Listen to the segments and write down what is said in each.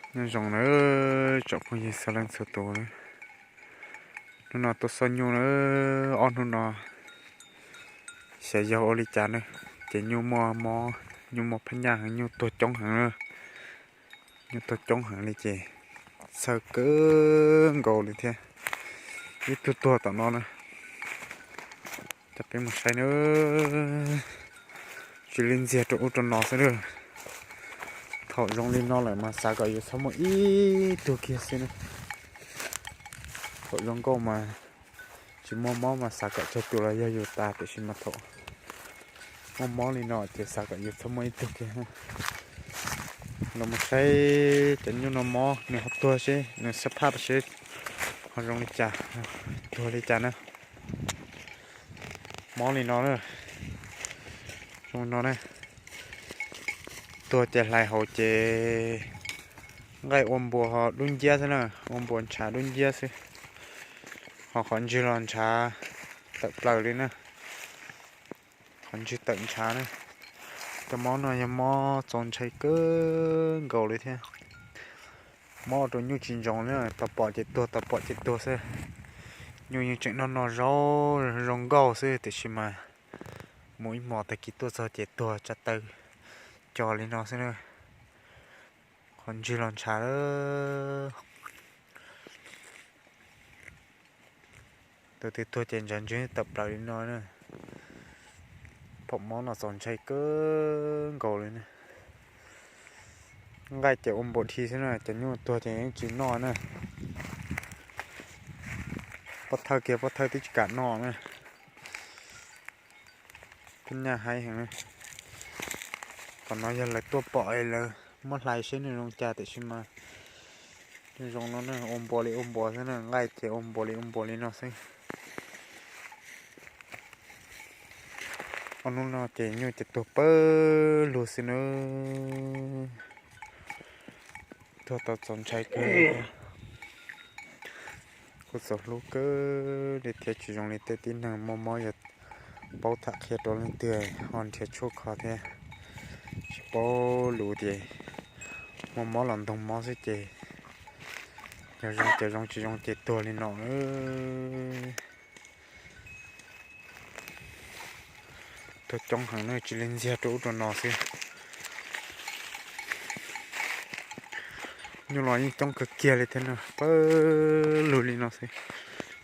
Nyob zoo na tsoom phooj ywg txhua leej txhua tus na, hnub no tuaj xauj nyuj na, ob hnub no xyov yog ua li cas na, ces nyuj muaj mob, nyuj muaj phab nyaj heev, nyuj tuag coob heev na, nyuj tuag coob heev li ces txhawj kawg nkaus li thiab. Ib tug tuag tom no na, coj peb mus saib na, tsis li ntxiag rau ub rau no xwb na. Thaum zoo li no lawm mas xav kom yuav txhob muaj ib tug kiag xwb na. Thaum zoo nkauj mas tsis muaj mob mas xav kom tsawg tus los yog yus tas, tiam sis mas thaum muaj mob li no ces xav kom yuav txhob muaj ib tug kiag. Los mus saib cov nyuj no mob nws ho tuag seb nws xab phaj seb ho zoo li cas, tuag li cas na. Mob li no na, zoo no na, tuag ces hlais hauv ces nqaij ua npuas ho dub nciab xwb na, ua npuas ntshav dub nciab xwb, ho qhov ntswg los ntshav tawm plaws li na. Qhov ntswg tawm ntshav na. Cov mob no yog mob txaus ntshai kawg nkaus li thiab. Mob ua rau nyuj tsis ntsoov li, tau pom ces tuag, tau pom ces tuag xwb. Nyuj yeej tseem noj noj zaub zoo nkauj xwb, tiam sis mas mus ib hmos tag kis tuaj txog ces tuag tsa taw co li no xwb na. Qhov ntswg los ntshav lawm. Tus twg tuag ces ntshav ntswg tawm plaws li no na. Pom mob no txaus ntshai kawg nkaus li na. Nqaij ces ua npuas dhi xwb na, cov nyuj tuag ces yeej tsis noj na. Pob thawj kiag pob thawj twb tsis kam noj na. Phab nyaj haib heev. Qhov no yog lawv tuaj pom es lawv muab hlais seb nws zoo cas, tiam sis mas zoo no na, ua npuas li ua npuas xwb na, nqaij ces ua npuas li ua npuas li no xwb. Ob hnub no ces nyuj ces tuag pawg lug xwb na. Tuag tau txaus ntshai kawg. Kuv txaus hlub kawg li thiab, tsis zoo li tej tib neeg muaj mob yog paub tham qhia rau leej twg ho nrhiav tshuaj kho thiab. Tsis paub lus ces muaj mob los ntoog mob xwb ces yog zoo ces zoo, tsis zoo ces tuag li no. Tuag coob heev na, tsis li ntxiag rau ub rau no xwb. Nyuj los yeej coob kawg kiag li thiab na, pawg lug li no xwb.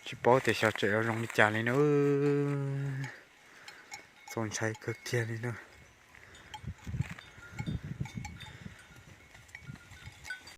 Tsis paub tias xyov tseem yuav zoo li cas li na. Txaus ntshai kawg kiag li na.